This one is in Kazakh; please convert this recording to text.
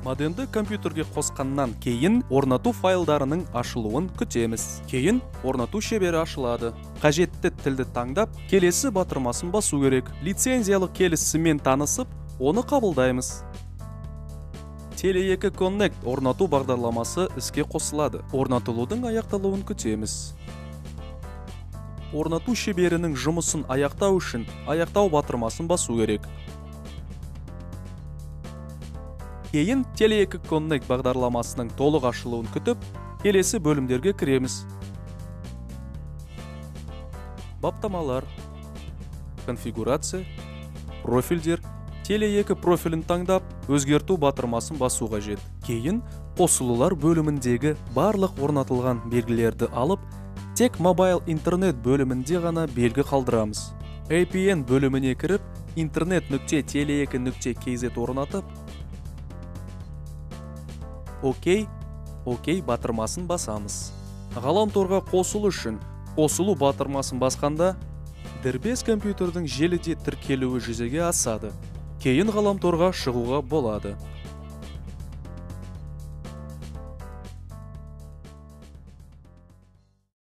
Модемді компьютерге қосқаннан кейін орнату файлдарының ашылуын күтеміз. Кейін орнату шебері ашылады. Қажетті тілді таңдап, келесі батырмасын басу керек. Лицензиялық келісіммен танысып, оны қабылдаймыз. Теле2 Connect орнату бағдарламасы іске қосылады. Орнатылудың аяқталуын күтеміз. Орнату шеберінің жұмысын аяқтау үшін аяқтау батырмасын басу керек. Кейін Теле2 Connect бағдарламасының толық ашылуын күтіп, келесі бөлімдерге кіреміз. Баптамалар, конфигурация, профильдер, Теле2 профилін таңдап, өзгерту батырмасын басу қажет. Кейін қосылулар бөліміндегі барлық орнатылған белгілерді алып, тек мобайл интернет бөлімінде ғана белгі қалдырамыз. APN бөліміне кіріп, интернет.теле2.kz орнатып, ОК, ОК батырмасын басамыз. Ғаламторға қосылу үшін қосылу батырмасын басқанда дербес компьютердің желіде тіркелуі жүзеге асады. Кейін ғаламторға шығуға болады.